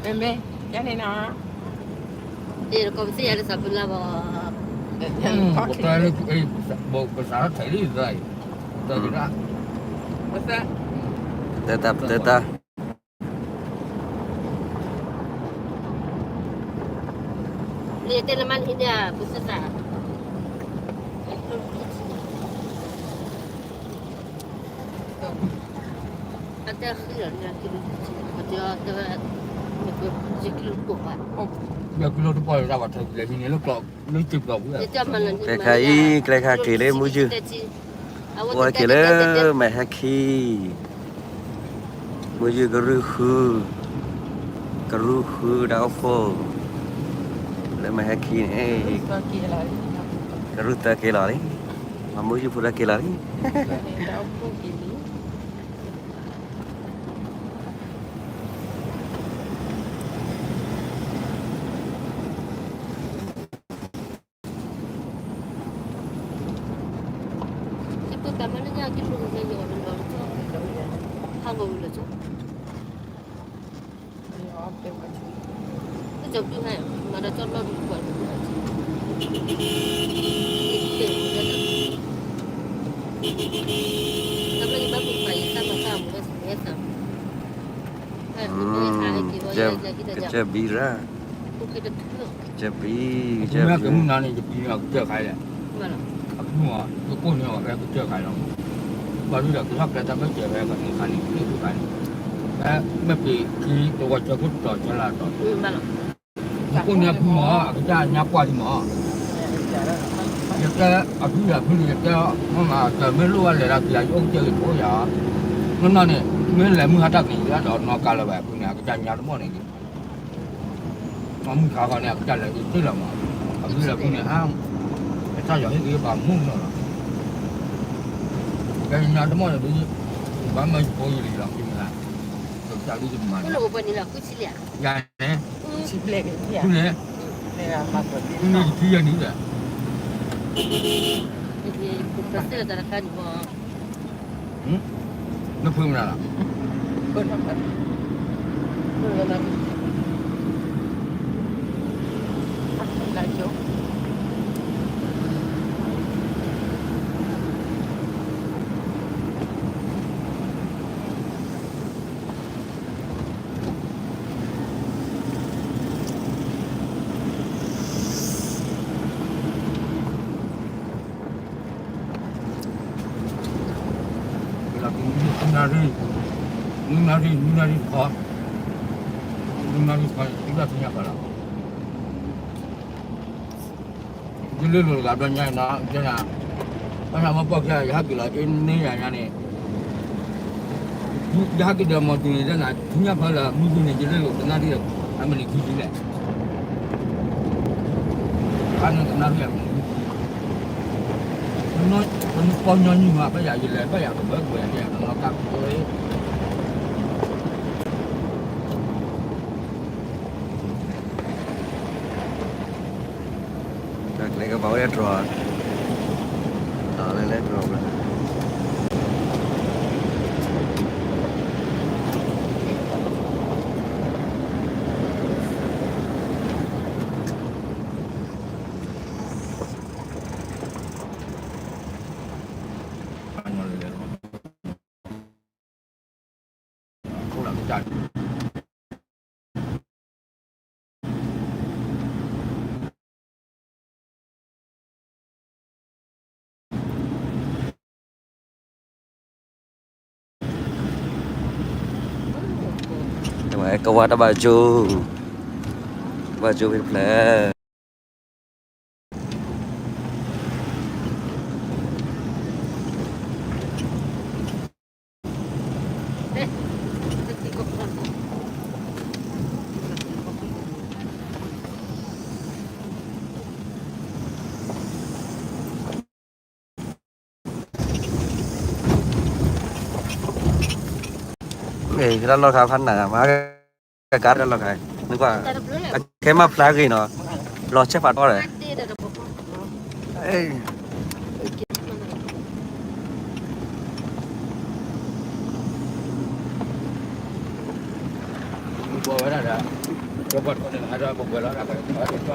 မ့မ့ၢ် ယန့ၣ်နီၤ, ဒီးကီၢ်ပသ့ၣ်ယၤလၢသးပလၢ်ဘၣ်, ပသးထီၣ်ထဲးလံသးအံၤ, တၢ်, တၢ်, ပတဲလၢမ့ၢ်န့ၣ် ပသး ကျဲခါအံၤ ကျဲခါက့ၤလၢမုၢ်ယုၢ်, အိၣ်ဝဲက့ၤလၢမဲာ်ဟဲခံ, မုၢ်ယုၢ်ကရူၢ်ဃု, ကရူၢ်ဃုတၢ်အိၣ်ဖှိၣ်, လၢမဲာ်ဟဲခံန့ၣ်, ကရူၢ်သၢက့ၤလီၤလံ, မုၢ်ယုၢ်ဖိတၢ်က့ၤလီၤလံ. ကစၢၢ်ဘံရၣ်, ကစၢၢ်ဘံ, ကစၢၢ်ဘံ, ကမုၢ်နၤန့ၣ် ယပံၤန့ၣ် အကစၢၢ်ခါလဲၣ်, အကမုၢ်အီၤ ယကိၢ်န့ၣ်အီၤ ကစၢၢ်ခါလီၤ, ဘၣ်ဒုဒီး ကထီၣ်ကျဲတၢ်ဘၣ်စၢၤဖဲကန့ၢ်ခါန့ၣ် ကန့ၢ်ခါန့ၣ်, ဖဲမ့ၢ်ပ့ၤခံတဝီဆၢခိၣ်တတီၤဆၢလၢ်တီၤ ယကိၢ်န့ၣ်အဖုမး အကစၢ်ညါပှၢ်ဒံးမး, ယတဲအဖုဒီးအဖုန့ၣ် ယတဲ, မ့ၢ်မး တမ့ၢ်လိၣ်ဘၣ်လဲၤတၢ်ဖံးယၤ ယအိၣ်ကစၢၢ်ဂ့ၤဖိယၤ, နီၢ်နီၢ်န့ၣ် မ့ၢ်လဲၤမုၢ်ဟါတၢ်ကန့ၣ် ယဒၣ်ဒီးနီၢ်ကါလၢၤဘၣ် အဖုန့ၣ် အကစၢ်ညါတမီၢ်န့ၣ်က့ၤ မ့ၢ်မုၢ်ခါဃီန့ၣ် အကစၢ်လဲၤအံၤတ့ၢ်လီၤမး, အဖုဒီးအဖုန့ၣ် အတၢ်ယီၤဟ့ၣ်က့ၤပှၤမုၢ်နီၢ်လီၤ, ကဲညါတမီၢ်န့ၣ် ဘၣ်မၢယဖိယလံၤလီၤ ဖုန့ၣ်, ကစၢ်ဒ်ယမၤန့ၣ်, ယၤန့ၣ်, ဖုန့ၣ်, ဖုန့ၣ်ယထံယၤန့ၣ်ဒီး နဖုမနုၤလီၤ, နံၤနၤရံၣ်, နံၤနၤရံၣ်, နံၤနၤရံၣ်တခီ, နံၤနၤရံၣ်တခီ သံဘၣ်သ့ၣ်ညါဃီလီၤ, ယလၢလိာ်တဂၤဘျီညါအံၤနီၤ တဲနၤ, ဘၣ်ဆၣ်မ့ၢ်ပီၢ်ခံဂၤ ယဟဲက့ၤလီၤ အ့န့ၢ်ယၤညါန့ၣ် ယဟဲက့ၤဒီးမီၤတ့ၤန့ၣ် တဲနၤ ဆူညါဖဲလၢမုၢ်ဒုန့ၣ် ယလၢလိာ်တနၣ်ရံၣ်ဒီး အမနံၤခံဆံလဲၣ်, ခါန့ၣ်တနၣ်ရံၣ်အမနံၤခံဆံ, ပနပီၢ်ညီနုၢ်မး ဘၣ်ယၤယလဲၤ ဘၣ်ယၤကဘၢကွဲးန့ၣ် တနီၤကါကီ တၢ်ကျဲကဘၣ်ဝဲဒၣ်တြီၤ, တၢ်လဲၤလဲၤတြီၤဝဲ, ကဝီၤတၢ်ဘၣ်ကၠိ, ဘၣ်ကၠိဖဲတဖျၢၣ် တၢ်လီၢ်ခါဖးနးမး, ကကါတၢ်လီၢ်ခါ, နကွၢ်, အခဲမးဖျါဂ့ၤနီၤ, လီၤဆဲးဖးထီဒီး, အ ပဝဲဒၣ်ဒီး ကပှၤထီန့ၣ် ဟးဒီးပပှဲၤလီၤဒၣ်ပှဲၤ